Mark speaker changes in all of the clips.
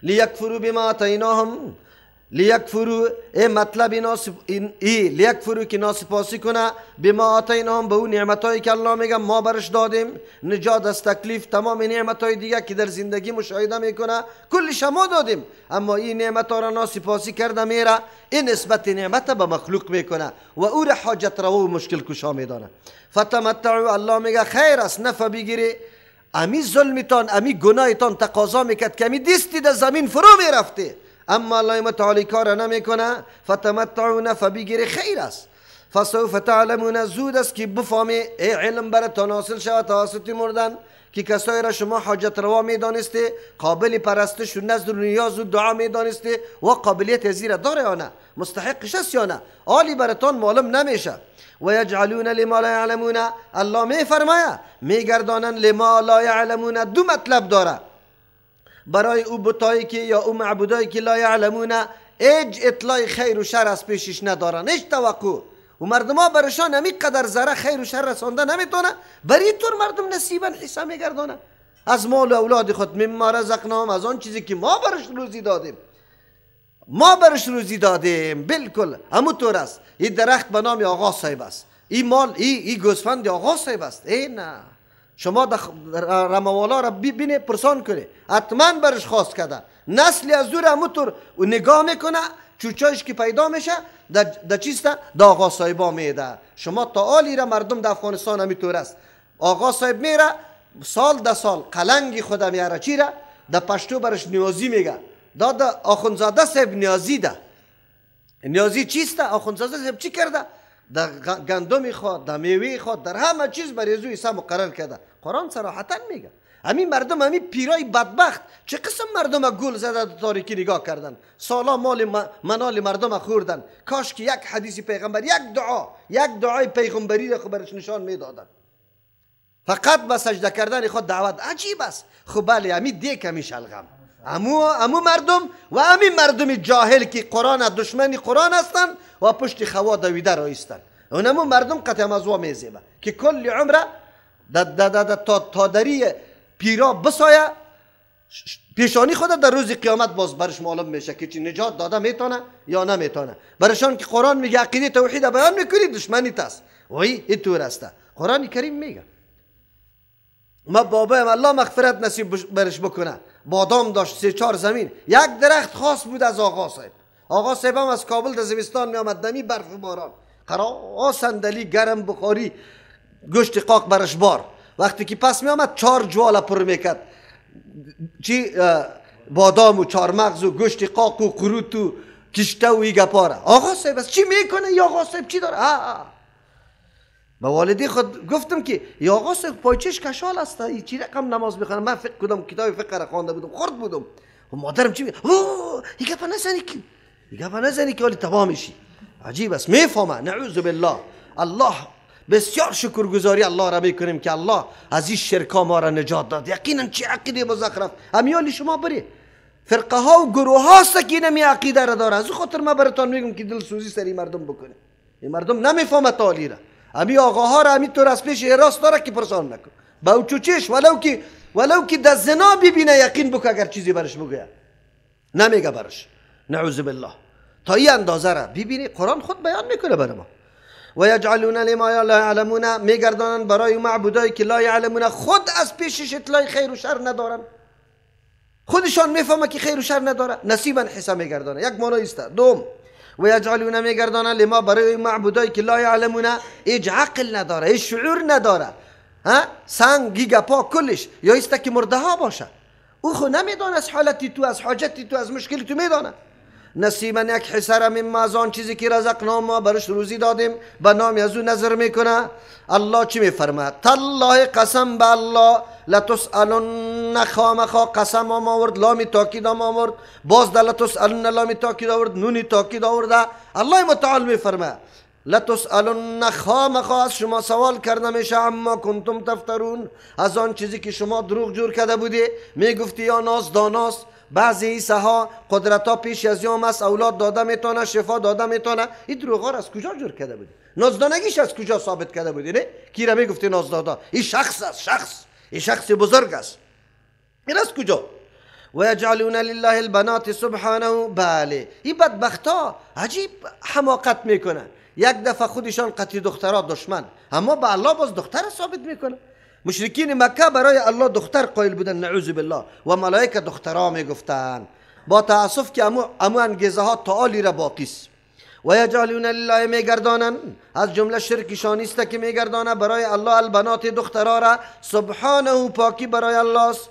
Speaker 1: لیکفروا بما آتیناهم، لیکفروا ای مطلب ای لیکفروا که ناسپاسی کنه، بما آتیناهم به اون نعمتایی که الله میگه ما برش دادیم، نجات از تکلیف، تمام نعمتای دیگه که در زندگی مشاهده میکنه کلش ما دادیم، اما این نعمت ها را ناسپاسی کرده میره، این نسبت نعمت به مخلوق میکنه و او را حاجت روا و مشکل کشا میدانه. فتمتعوا، الله میگه خیر است نفع بگیری، امی ظلمتان امی گناهتان تقاضا میکرد که امی دستی در زمین فرو میرفته، اما الله متعالی کار نمیکنه. فتمتعوا نفع بگیری خیر است. فسوف تعلمون، زود است که بفهمی ای علم براتان حاصل شود توسط مردن که کسایی را شما حاجت روا میدانسته، قابل پرستش و نذر و نیاز و دعا میدانسته و قابلیت زیر داره یا نه، مستحقش است یا نه، عالی براتان معلوم نمیشه. و یجعلون لما لا یعلمون، الله میفرمایه میگردانن لما لا یعلمون، دو مطلب داره برای او بتایی که یا او معبودایی که لا یعلمون هیچ اطلاع خیر و شر از پیشش ندارن، هیچ توقع و مردم ها برشان همی قدر ذره خیر و شر رسانده نمیتونه، برای طور مردم نصیبا حساب میگردانه از مال و اولاد خود، مما رزقناهم، از آن چیزی که ما برش روزی دادیم، ما برش روزی دادیم، بالکل همون طور است. این درخت به نام آقا صاحب است، این مال ای گوسفند آقا صاحب است. ای نه، شما رموالا را ببینه پرسان کنه، حتما برش خواست کرده، نسلی از دور همون طور و نگاه میکنه، چوچایش که پیدا میشه در چیست؟ در آقا صاحبا میده. شما تا آلی را مردم در افغانستان همینطور است، آقا صاحب میره سال در سال قلنگ خود میاره، چی را؟ در پشتو برش نیازی میگه، دادا آخوندزاده صاحب نیازی ده. نیازی چیست؟ آخوندزاده صاحب چی کرده؟ در گندم خود، در میوه خود، در همه چیز برای ازو حساب مقرر کرده. قرآن صراحتا میگه همین مردم، همین پیرای بدبخت چه قسم مردم گل زده در تاریکی نگاه کردن، سالا مال منال مردم خوردن. کاش که یک حدیث پیغمبر، یک دعا، یک دعای پیغمبری را برش نشان میدادن، فقط با سجده کردن خود دعوت. عجیب است. خب بله، همین دیک همی شلغم، امو مردم و همین مردم جاهل که قرآن دشمن قرآن هستند و پشت خوا دویده را ایستن، اونمو مردم قطع از وا میزیبه که کل عمره تا دری پیرا بسایه پیشانی خود در روز قیامت باز برش معلوم میشه که چی نجات داده میتونه یا نمیتونه. برشان که قرآن میگه عقیده توحید بیان میکنی دشمنیت است، وای اینطور است. قرآن کریم میگه ما بابایم الله مغفرت نصیب برش بکنه، بادام داشت 3-4 زمین، یک درخت خاص بود از آقا صاحب. آقا صاحب هم از کابل در زمستان می آمد، دمی برف و باران، قرا صندلی گرم بخاری گوشت قاق برش بار. وقتی که پس می آمد 4 جواله پر میکرد، چی بادام و چارمغز و گوشت قاق و قروت و کشته و ای گپاره. آقا صاحب است چی میکنه؟ یا آقا صاحب چی داره؟ به والدی خود گفتم که یا آقا صاحب پایچش کشال است، این چی رقم نماز میخوانه؟ من فقه کدام کتاب فقه را خوانده بودم، خرد بودم. و مادرم چی میگه؟ اوه این گپ نزنی که، این گپ نزنی که حالی تباه میشی. عجیب است، میفهمه. نعوذ بالله. الله بسیار شکرگزاری الله را میکنیم که الله از این شرکا ما را نجات داد. یقینا چه عقیده مزخرف. امیال شما بری فرقه ها و گروه هاست که اینمی عقیده را داره. از او خاطر ما براتان میگم که دلسوزی سری مردم بکنه. این مردم نمیفهمه تعالی را. امی آقاها را امی طور از پیش راست داره که پرسان نکن با او چوچش، ولو که در زنا ببینه یقین بکن اگر چیزی برش بگوید نمیگه برش. نعوذ بالله. تا این اندازه را ببینی قرآن خود بیان میکنه بر ما. و یجعلون لما لا یعلمون، میگردانند برای معبودایی که لا یعلمون، خود از پیشش اطلاع خیر و شر ندارن، خودشان میفهمه که خیر و شر نداره، نصیبا حساب میگردانه. یک معنی است. دوم و یجعلون میگردانند لما برای معبودایی که لا یعلمون، هیچ عقل نداره، هیچ شعور نداره، ها سنگ گیگا کلش یا است که مرده ها باشه، او خو نمیدانه از حالتی تو، از حاجتی تو، از مشکلی تو میدانه. نصیبا یک حسره مما، از آن چیزی که رزقنا ما برش روزی دادیم، به نام از او نظر میکنه. الله چی میفرماید؟ تالله قسم به الله لتسألن خامخا، قسم هم آورد، لام تاکید هم آورد، باز در لتسألن لام تاکید آورد، نون تاکید آورده. الله متعال میفرماید لتسألن خامخا، از شما سوال کرده میشه عما کنتم تفترون، از آن چیزی که شما دروغ جور کرده بودی، میگفتی یا ناز داناست. بعضی عیسی ها قدرت ها پیش از یام است، اولاد داده میتونه، شفا داده میتونه. این دروغ ها را از کجا جور کرده بودی؟ نازدانگیش از کجا ثابت کرده بودی؟ نه کی را میگفتی نازدادا؟ این شخص است، شخص، این شخص بزرگ است. این از کجا؟ و یجعلون لله البنات سبحانه. بله این بدبختا عجیب حماقت میکنن. یک دفعه خودشان قطعی دخترها دشمن، اما به الله باز دختر ثابت میکنه. مشرکین مکه برای الله دختر قائل بودن، نعوذ بالله، و ملائکه دخترها میگفتن. با تاسف که امو انگیزه ها تعالی را باقی است. و یجعلون لله میگردانن، از جمله شرکشان است که میگردانه برای الله البنات دخترها را. سبحانه پاکی برای الله است.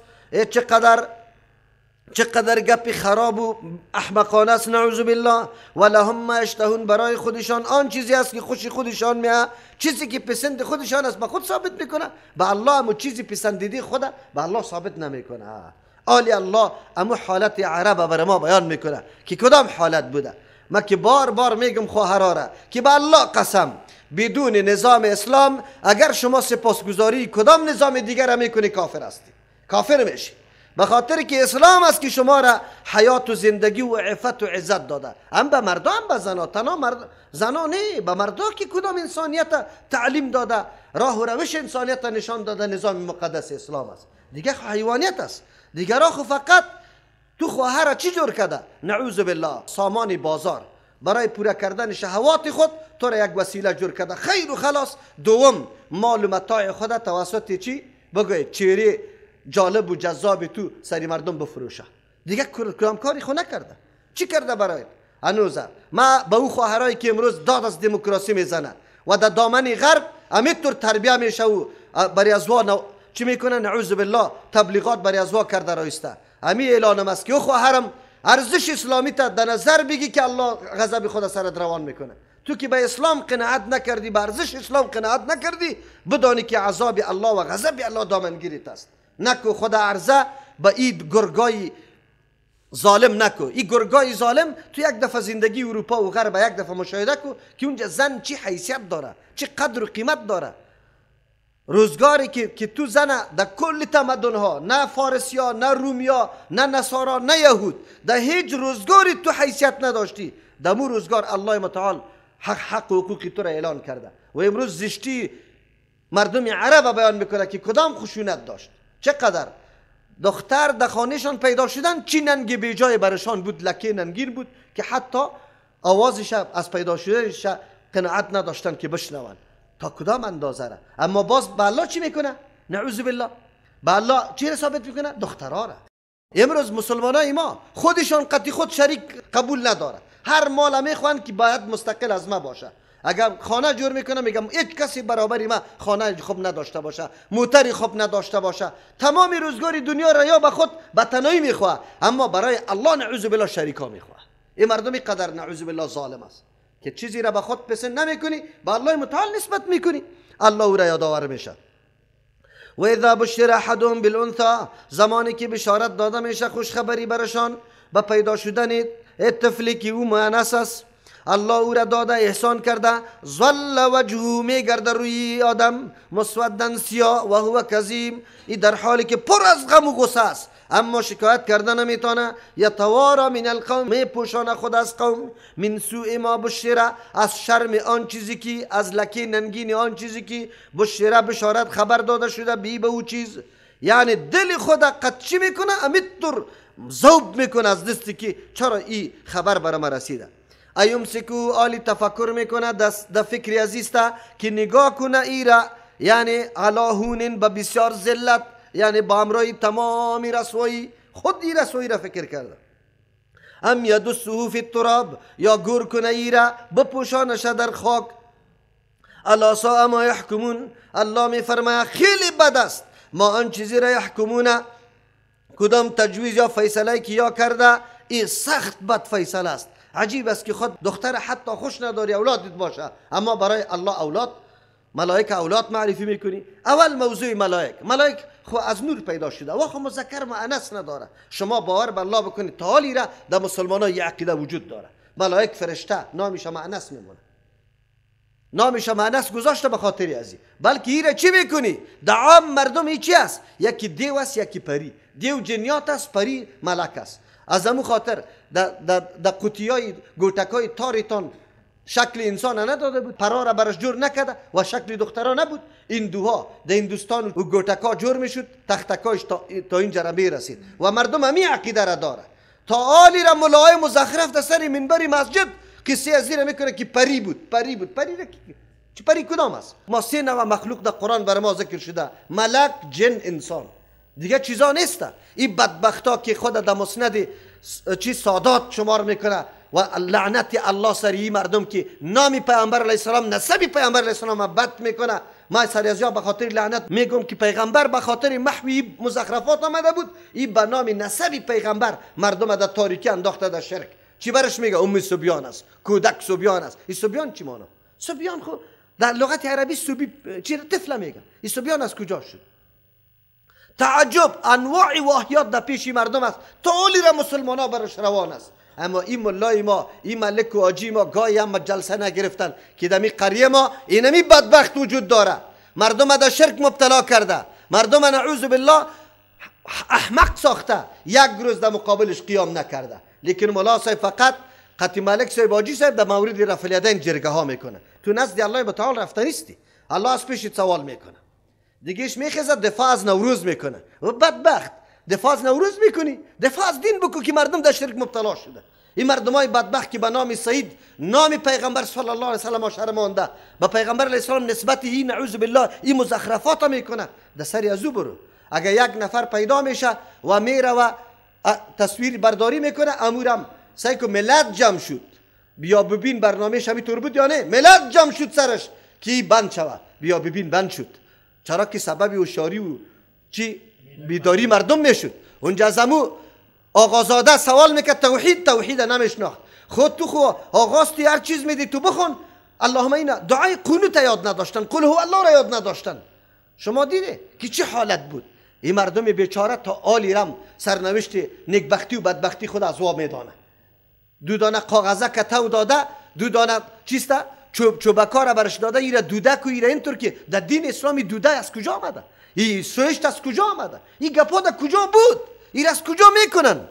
Speaker 1: چقدر گپی خراب و احمقانه است، نعوذ بالله. و لهم ما یشتهون، برای خودشان آن چیزی است که خوش خودشان میه، چیزی که پسند خودشان است به خود ثابت میکنه، به الله امو چیزی پسندیده خود به الله ثابت نمیکنه. آلی الله امو حالت عرب بر ما بیان میکنه که کدام حالت بوده. ما که بار بار میگم خواهرا را که به الله قسم بدون نظام اسلام اگر شما سپاسگزاری کدام نظام دیگر را میکنی کافر هستی، کافر میشی. به خاطر که اسلام است که شما را حیات و زندگی و عفت و عزت داده، هم به مردا هم به زنا. تنها زنا نه، به مردا که کدام انسانیت تعلیم داده، راه و روش انسانیت نشان داده نظام مقدس اسلام است. دیگه حیوانیت است. دیگه راه فقط تو خواهر چی جور کرده، نعوذ بالله، سامان بازار برای پوره کردن شهوات خود تو را یک وسیله جور کرده، خیر و خلاص. دوم مال و متاع خود توسط چی بگوید چهره جالب و جذاب تو سری مردم بفروشه. دیگه کدام کاری خو نکرده. چی کرده برایت؟ هنوزه ما به او خواهرایی که امروز داد از دموکراسی میزنه و در دامن غرب همینطور تربیه میشه و برای ازوا چی میکنه، نعوذ بالله، تبلیغات برای ازوا کرده رایسته. همی اعلانم است که او خواهرم ارزش اسلامی تا در نظر بگی که الله غضب خود سرت روان میکنه. تو که به اسلام قناعت نکردی، به ارزش اسلام قناعت نکردی، بدانی که عذاب الله و غضب الله دامنگیرت است. نکو خود عرضه به این گرگای ظالم نکو. این گرگای ظالم تو یک دفعه زندگی اروپا و غرب یک دفعه مشاهده کو که اونجا زن چی حیثیت داره، چی قدر و قیمت داره. روزگاری که تو زن در کل تمدن ها، نه فارسیا، نه رومیا، نه نصارا، نه یهود، در هیچ روزگاری تو حیثیت نداشتی. در مو روزگار الله متعال حق و حقوق تو را اعلان کرده و امروز زشتی مردم عرب بیان میکنه که کدام خشونت داشت، چقدر دختر در خانهشان پیدا شدن چی ننگ بیجای برشان بود، لکه ننگیر بود که حتی آوازش از پیدا شدنش قناعت نداشتن که بشنون تا کدام اندازه را. اما باز به الله چی میکنه؟ نعوذ بالله، به الله چی را ثابت میکنه؟ دخترها را. امروز مسلمانای ما خودشان قطعی خود شریک قبول نداره، هر مال میخوان که باید مستقل از ما باشه. اگر خانه جور میکنه میگم هیچ کسی برابری ما خانه خوب نداشته باشه، موتری خوب نداشته باشه، تمام روزگار دنیا را یا به خود به تنهایی میخواه، اما برای الله نعوذ بالله شریکا میخواه. این مردمی قدر نعوذ بالله ظالم است که چیزی را به خود پسند نمیکنی، به الله متعال نسبت میکنی، الله او را یادآور میشه. و اذا بشر احدهم بالانثى، زمانی که بشارت داده میشه خوشخبری برشان به پیدا شدن طفلی که او مؤنث است، الله او را داده احسان کرده، ظل وجهه میگرده روی آدم مسودن سیاه و هو کظیم، ای در حالی که پر از غم و غصه است، اما شکایت کرده نمیتونه. یتوارا من القوم، میپوشانه خود از قوم، من سوء ما بشره، از شرم آن چیزی که از لکه ننگین آن چیزی که بشره بشارت خبر داده شده بی به او چیز، یعنی دل خود قد چی میکنه؟ امیتر ذوب میکنه از دستی که چرا این خبر برای ما رسیده. ایمسکو، آلی تفکر میکنه در فکر عزیزتا که نگاه کنه ایرا، یعنی علاهونین به بسیار ذلت، یعنی با امرای تمام رسوایی خود ای رسوایی را فکر کرده. ام یدسه فی التراب، یا گور کنه ایرا بپوشانش در خاک. الا ساء ما یحکمون، الله میفرماید خیلی بد است ما آن چیزی را یحکمون، کدام تجویز یا فیصله که یا کرده، این سخت بد فیصله است. عجیب است که خود دختر حتی خوش نداری اولادت باشه، اما برای الله اولاد، ملائک اولاد معرفی میکنی. اول موضوع ملائک، ملائک خو از نور پیدا شده و خو مذکر مؤنث نداره. شما باور به الله بکنید تعالی را در مسلمان ها یه عقیده وجود داره، ملائک فرشته نامش مؤنث میمونه، نامش مؤنث گذاشته به خاطر ازی، بلکه ایره چی میکنی؟ در عام مردم ای چی است؟ یکی دیو است یکی پری، دیو جنیات است، پری ملک است. از امو خاطر در قوطیای گوتکای تاریتان شکل انسان نداده بود، پرا را برش جور نکرده و شکل دخترا نبود. این دوها در هندوستان و گوتکا جور میشد، تختکاش تا اینجا را میرسید و مردم همی عقیده را داره. تا آلی را ملاهای مزخرف در سر منبر مسجد قصه از زیر میکنه که پری بود، پری بود، پری را چه پری کدام است؟ ما سه نوع مخلوق در قرآن بر ما ذکر شده: ملک، جن، انسان. دیگه چیزا نیست. این بدبختا که خود در مسند چی سادات شمار میکنه و لعنت الله سر این مردم که نام پیامبر علیه السلام، نسب پیامبر علیه السلام بد میکنه. ما سر از به خاطر لعنت میگم که پیغمبر به خاطر محوی مزخرفات آمده بود، این به نام نسب پیغمبر مردم در تاریکی انداخته در شرک. چی برش میگه؟ ام صبیان است، کودک صبیان است. این صبیان چی مانا؟ صبیان خو در لغت عربی صبی چی طفل میگه. این صبیان از کجا شد؟ تعجب انواع واهیات در پیش مردم است، تا را مسلمان ها برش روان است. اما این ملای ما، این ملک و آجی ما گاهی هم جلسه نگرفتن که در قریه ما اینمی بدبخت وجود داره، مردم در شرک مبتلا کرده، مردم نعوذ بالله احمق ساخته، یک روز در مقابلش قیام نکرده. لیکن ملا صاحب فقط قطی ملک صاحب آجی صاحب در مورد رفع الیدین جرگه ها میکنه. تو نزد الله متعال رفته نیستی، الله از پیشت سوال میکنه. دیگهش میخیزد دفاع از نوروز میکنه. و بدبخت دفاع از نوروز میکنی، دفاع از دین بکو که مردم در شرک مبتلا شده. این مردم های بدبخت که به نام سعید، نام پیغمبر صلی الله علیه وسلم شرمانده، به پیغمبر علیه السلام نسبت این نعوذ بالله این مزخرفات میکنه، در سر ازو برو. اگر یک نفر پیدا میشه و میره و تصویر برداری میکنه، امورم سعی کو ملت جمع شد، بیا ببین برنامه همینطور بود یا نه. ملت جمع شد سرش که بند شوه، بیا ببین بند شد. چرا که سبب هوشیاری و چی بیداری مردم میشد. اونجا از امو آقازاده سوال میکرد توحید، توحید نمیشناخت. خود تو خو آغاز تو هر چیز میدی تو بخون، اللهم اینا دعای قنوت یاد نداشتن، قل هو الله را یاد نداشتن. شما دیده که چه حالت بود؟ این مردم بیچاره تا آلی رم سرنوشت نیکبختی و بدبختی خود از وا میدانه. دو دانه کاغذه که تو داده، دو دانه چیسته چوبکا را برش داده، ایره دوده کو ایره اینطور که در دین اسلامی دوده از کجا آمده؟ این سویشت از کجا آمده؟ این گپا در کجا بود؟ این از کجا میکنن؟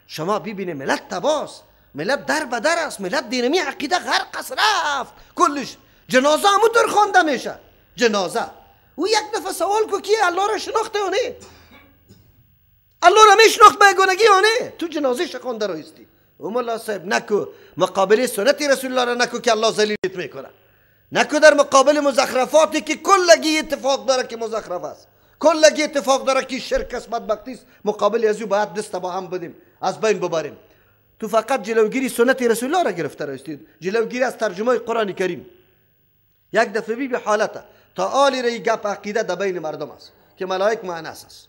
Speaker 1: شما ببینید ملت تباس، ملت در به در است، ملت دینمی عقیده غرق است رفت کلش. جنازه همونطور خوانده میشه جنازه. او یک دفعه سوال کو که الله را شناخته یا نه؟ الله را میشناخت به گونگی یا نه؟ تو جنازه خوانده رایستی. او ملا صاحب نکو مقابل سنت رسول الله را نکو که الله ذلیلت میکنه، نکو در مقابل مزخرفاتی که کلگی اتفاق داره که مزخرف است، کلگی اتفاق داره که شرک است، بدبختی است، مقابل از او باید دست با هم بدیم، از بین ببریم. تو فقط جلوگیری سنت رسول الله را گرفته راستی، جلوگیری از ترجمه قرآن کریم. یک دفعه بی حالته تا آلی را گپ عقیده در بین مردم است که ملائک مؤنث است.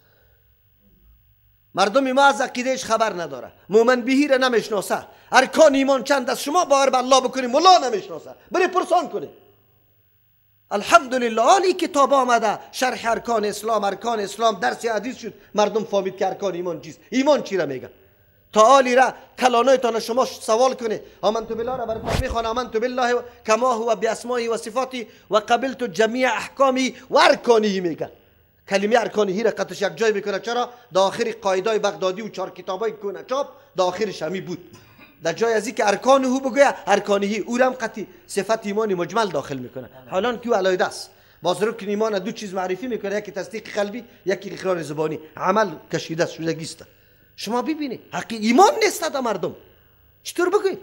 Speaker 1: مردم ما از عقیدهش خبر نداره، مومن بهی را نمیشناسه، ارکان ایمان چند است شما باور به الله بکنی ملا نمیشناسه، بری پرسان کنی. الحمدلله عالی کتاب آمده شرح ارکان اسلام، ارکان اسلام درس حدیث شد، مردم فهمید که ارکان ایمان چیست، ایمان چی را میگه. تا آلی را کلانایتان شما سوال کنه، آمنت بالله را براتون میخوانم، آمنت بالله کما هو باسمائه و صفاته و قبلت جمیع احکامی و ارکانه میگه. کلمه ارکانهی را قطش یک جای میکنه. چرا؟ در آخر قاعده بغدادی و چهار کتابای کونه چاپ در آخرش همی بود. در جای از که ارکانه بگویه ارکانهی او را هم قطعی صفت ایمان مجمل داخل میکنه. حالان که او علیحده است. باز رکن ایمان دو چیز معرفی میکنه، یکی تصدیق قلبی، یکی اقرار زبانی. عمل کشیده است، شدگی است. شما ببینید حق ایمان نیست در مردم. چطور بگویی؟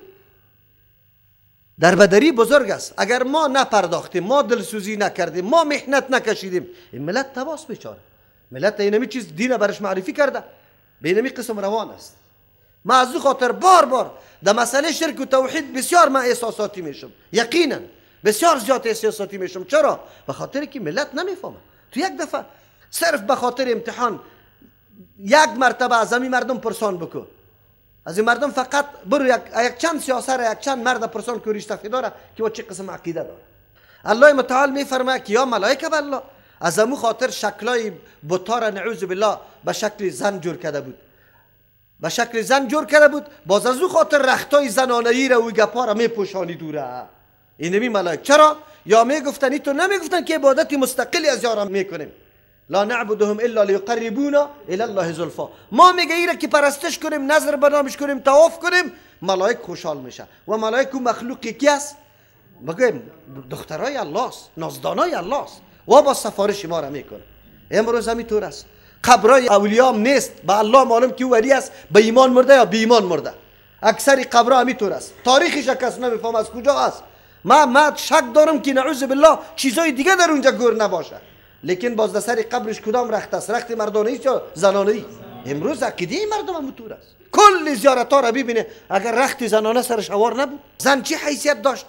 Speaker 1: در بدری بزرگ است. اگر ما نپرداختیم، ما دلسوزی نکردیم، ما محنت نکشیدیم، این ملت تباس بیچاره. ملت اینمی چیز دین برش معرفی کرده، به اینمی قسم روان است. ما از او خاطر بار بار در مسئله شرک و توحید بسیار ما احساساتی میشم، یقینا بسیار زیاد احساساتی میشم. چرا؟ به خاطر که ملت نمیفهمه. تو یک دفعه صرف به خاطر امتحان یک مرتبه از همین مردم پرسان بکن، از این مردم فقط برو یک چند سیاسه را، یک چند مرد پرسان که ریش سفید داره که با چه قسم عقیده داره. الله متعال میفرماید که یا ملائکه بالله، از امو خاطر شکلای بتا را نعوذ بالله به شکل زن جور کرده بود، به شکل زن جور کرده بود. باز از او خاطر رختای زنانه‌ای را و گپا را میپوشانی دوره اینمی ملائک. چرا؟ یا میگفتن ای تو نمیگفتن که عبادت مستقلی از یاران میکنیم، لا نعبدهم الا لیقربونا الی الله زلفا. ما میگه ایره که پرستش کنیم، نظر برنامش کنیم، طواف کنیم، ملائک خوشحال میشه. و ملائک مخلوقی کی است؟ بگویم دخترای الله است، نازدانای الله است و با سفارش ما را میکنه. امروز همینطور است. قبرای اولیا هم نیست، به الله معلوم که ولی است، به ایمان مرده یا بی ایمان مرده. اکثر قبرها همینطور است، تاریخش کس نمیفهم از کجا است. ما شک دارم که نعوذ بالله چیزای دیگه در اونجا گور نباشه، لیکن باز در سر قبرش کدام رخت است؟ رخت مردانه ای یا زنانه ای؟ امروز عقیده مردم همینطور است. کل زیارت ها را ببینه، اگر رخت زنانه سرش هوار نبود، زن چی حیثیت داشت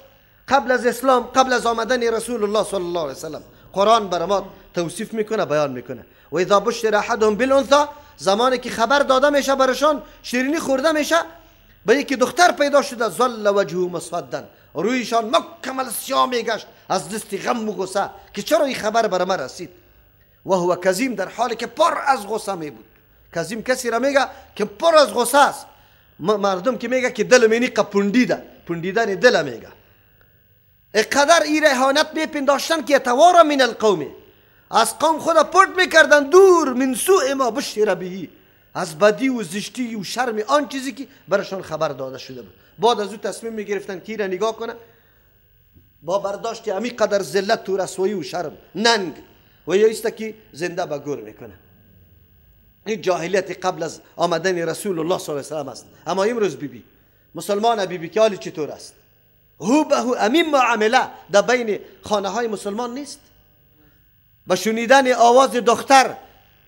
Speaker 1: قبل از اسلام، قبل از آمدن رسول الله صلی الله علیه وسلم؟ قرآن بر ما توصیف میکنه، بیان میکنه. و اذا بشر احدهم بالانثى، زمانی که خبر داده میشه برشان، شیرینی خورده میشه، به یکی دختر پیدا شده، ظل وجهه مسودا، رویشان مکمل سیاه میگشت از دست غم و غصه که چرا این خبر بر ما رسید. و هو کظیم، در حالی که پر از غصه می بود. کظیم کسی را میگه که پر از غصه است. مردم که میگه که دل منی قپوندیده، پوندیدن دل میگه. اقدر ای اهانت میپنداشتن که یتوارا من القوم، از قوم خود پرد میکردن دور، من سوء ما بشر بهی، از بدی و زشتی و شرم آن چیزی که برشان خبر داده شده بود. بعد از او تصمیم میگرفتن که را نگاه کنه با برداشت امی قدر ذلت و رسوایی و شرم ننگ و یا ایست که زنده به گور میکنه. این جاهلیت قبل از آمدن رسول الله صلی الله علیه و سلم است. اما امروز بیبی مسلمان بیبی که حالی چطور است؟ هو به هو امین معامله در بین خانه های مسلمان نیست. با شنیدن آواز دختر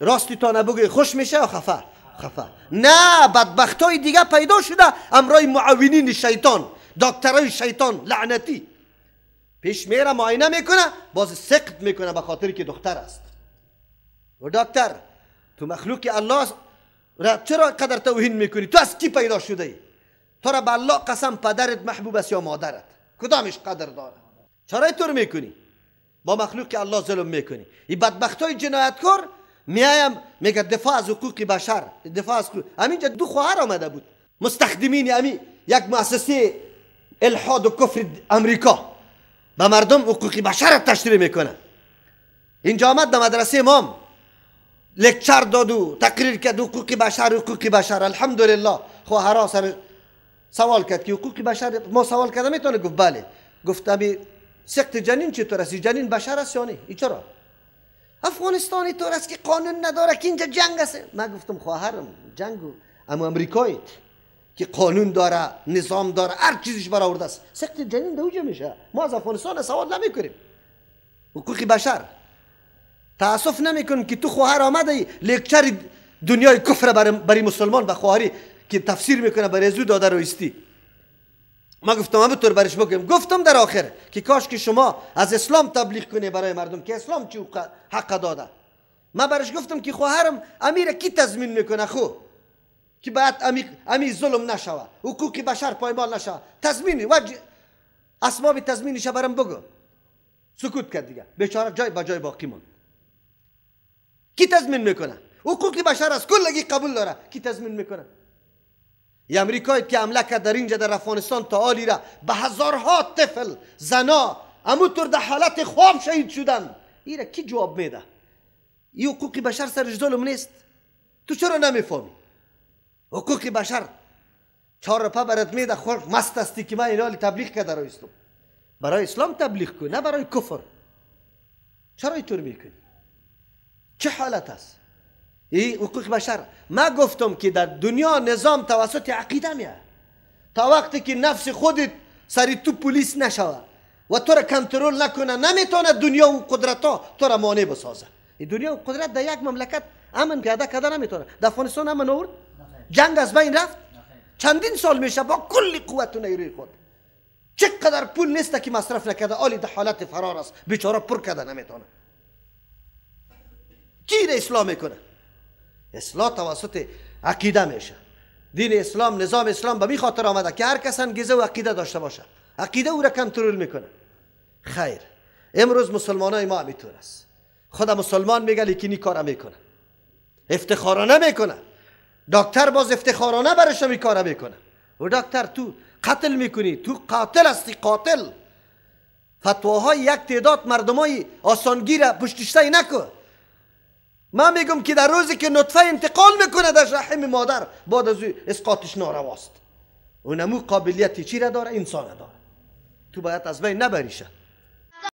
Speaker 1: راستی تا نبگوی خوش میشه یا خفه؟ خفه. نه، بدبخت های دیگه پیدا شده امرای معاونین شیطان، دکترای شیطان لعنتی، پیش میره معاینه میکنه، باز سقط میکنه به خاطر که دختر است. و دکتر تو مخلوق الله را چرا قدر توهین میکنی؟ تو از کی پیدا شده ای؟ تو را به الله قسم پدرت محبوب است یا مادرت؟ کدامش قدر داره؟ چرا اینطور میکنی؟ با مخلوق الله ظلم میکنی. این بدبخت های جنایتکار میایم میگه دفاع از حقوق بشر، دفاع از حقوق. همینجا دو خواهر آمده بود، مستخدمین امی یک مؤسسه الحاد و کفر امریکا به مردم حقوق بشر تشریح میکنه. اینجا آمد در مدرسه امام لکچر داد و تقریر کرد حقوق بشر، حقوق بشر. الحمدلله خواهرها سر سوال کرد که حقوق بشر ما سوال کرده میتونه؟ گفت بله. گفت امی سقط جنین چطور است؟ جنین بشر است یا نه؟ ای چرا؟ افغانستان اینطور است که قانون نداره که اینجا جنگ است. من گفتم خواهرم جنگ اما امریکایت که قانون داره، نظام داره، هر چیزش برآورده است. سقط جنین در اوجه میشه. ما از افغانستان سوال نمیکنیم حقوق بشر. تاسف نمیکنیم که تو خواهر آمده ای lecture دنیای کفر برای مسلمان و خواهری که تفسیر میکنه برای ازو داده رو استی. ما گفتم همونطور برش بگم. گفتم در آخر که کاش که شما از اسلام تبلیغ کنی برای مردم که اسلام چی حق داده. ما برش گفتم که خواهرم امیر کی تضمین میکنه خو که باید امی ظلم نشوه، حقوق بشر پایمال نشوه، تضمین وجه اسباب تضمینش برام بگو. سکوت کرد دیگه، بیچاره جای با جای باقی ماند. کی تضمین میکنه؟ حقوق بشر از کلگی قبول داره، کی تضمین میکنه؟ ی امریکایی که حمله کرد در اینجا در افغانستان تا آلی را به هزارها طفل زنا اموتور در حالت خواب شهید شدن، این را کی جواب میده؟ این حقوق بشر سرش ظلم نیست؟ تو چرا نمیفهمی؟ حقوق بشر چهار پا برات میده، خور مست هستی که من اینا تبلیغ کرده رو اسلام. برای اسلام تبلیغ کن، نه برای کفر. چرا اینطور میکنی؟ چه حالت است؟ این حقوق بشر. ما گفتم که در دنیا نظام توسط عقیده میاد. تا وقتی که نفس خودت سری تو پلیس نشوه و تو را کنترل نکنه، نمیتونه دنیا و قدرت ها تو را مانع بسازه. این دنیا و قدرت در یک مملکت امن پیاده کرده نمیتونه. در افغانستان امن آورد؟ جنگ از بین رفت؟ چندین سال میشه با کل قوت و نیروی خود. چقدر پول نیست که مصرف نکرده، آلی در حالت فرار است، بیچاره پر کرده نمیتونه. کی را اصلاح میکنه؟ اصلاح توسط عقیده میشه. دین اسلام، نظام اسلام به می خاطر آمده که هر کس انگیزه و عقیده داشته باشه، عقیده او را کنترل میکنه. خیر، امروز مسلمانای ما همینطور است. خدا مسلمان میگه لیکن این کار میکنه، افتخارانه میکنه. دکتر باز افتخارانه برش می کار میکنه. و دکتر تو قتل میکنی، تو قاتل هستی، قاتل. فتواهای یک تعداد مردمای آسانگیر پشتشتای نکن. من میگم که در روزی که نطفه انتقال میکنه در رحم مادر، بعد از او اسقاطش نارواست. اونمو قابلیت چی را داره؟ انسان داره. تو باید از بین نبریشه.